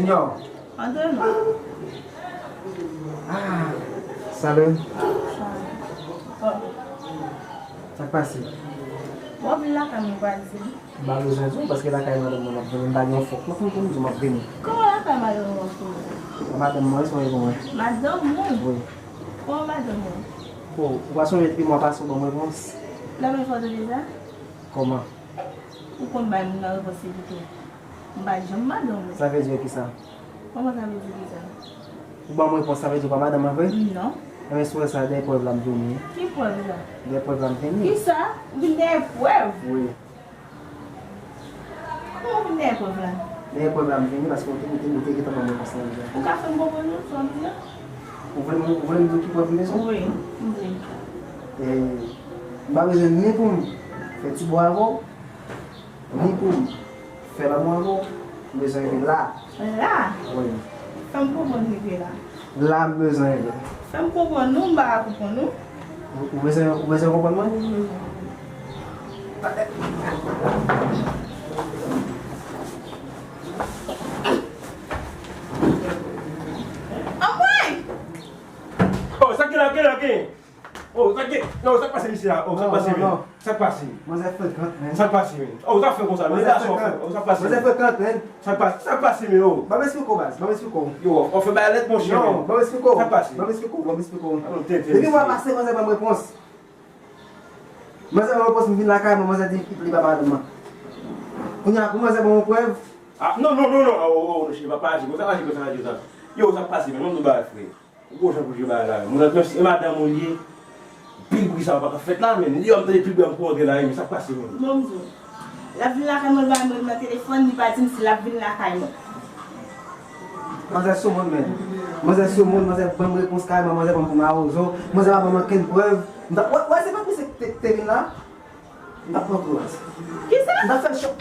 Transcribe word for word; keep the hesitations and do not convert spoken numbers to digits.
Junior. Antre non. Ah, salut. Sa k pase? Bon, vin lakay mwen, m pral di. M pa bezwen di w, paske lakay madanm mwen m ap vini, m pa gen yon fòk non pou m di w m ap vini. Kòman lakay madanm mwen pou ou? Madanm mwen, se yon pou mwen. Madanm ou? Wi. Kòman madanm ou? Bon, ou pa sonje depi mwa pase ou ban m repons? Lè mwen fè w tande sa? Kòman? Ou konn bay moun nan repons li pito. M pa janm madanm ou. Sa vle di kisa? Kòman sa vle di kisa? Ou ban m repons, sa vle di ou pa madanm mwen vre? Non. Ebyen, si w wè sa, dèyè prèv la m vini. Ki prèv la? Dèyè prèv la m vini. Kisa? Ou vin dèyè prèv? Wi. Kòman ou vin dèyè prèv la? Dèyè prèv la m vini paske ou te, ou te, ou te gentan ban m repons lan deja. Ou ka fè m konprann ou sa w ap di a? Ou vle m, ou vle m di w ki prèv m bezwen? Wi, m vle. E, m pa bezwen ni pou m fè ti bò avè w, ni pou m fè lanmou avè w, m bezwen rive la. La? Wi. Fè m konprann rive la. La m bezwen rive. Fè m konprann ou, m pa ka konprann ou. Ou, ou bezwen, ou bezwen konprann mwen? Wi, m bezwen konprann. Anmwey! Oh, sa k gen la, gen la, gen. Oh, sa k gen? Non, sa k pase misye a? Oh, sa k pase, men? Sa k pase? Manzè frekant, men. Sa k pase, men? Oh, sa fè konsa, men. Manzè frekant. Oh, sa k pase, men? Manzè frekant, men. Sa k pase, sa k pase, men, oh? Ban m esplike w, baz. Ban m esplike w. Yo, w fè bay lèt, monchè, men. Non, ban m esplike w. Sa k pase? Ban m esplike w, ban m esplike w. Depi mwa pase, manzè ban m repons. Manzè ban m repons, m vin lakay mwen, manzè di li pa madanm mwen. Kounye a, pou manzè ban m yon prèv. Ah, non, non, non, non. Oh, oh, oh, monchè, pa, pa aji konsa, pa aji konsa, pa aji konsa. Yo, sa k pase, men? Ban m di w bagay, frè. Ou gon jan pou jwe bagay la, men. Moun nan, se madanm ou li ye. Pil bri sa yo pa ka fèt la, men. Li, yo, m tande pil bri, m kou antre la, men. Sa k pase, men? Bon, m di w. L ap vin lakay mwen, l bay mwen nan telefòn, li pa di m si l ap vin lakay mwen. Manzè sou moun, men. Manzè sou moun, manzè ban m repons kareman, manzè ban m pou mawozo, manzè pa ban m okenn prèv. M ta, wè, wè, se pa misye k te, te vin la? M t ap pran kou, baz. Kisa? M t ap fè l cho.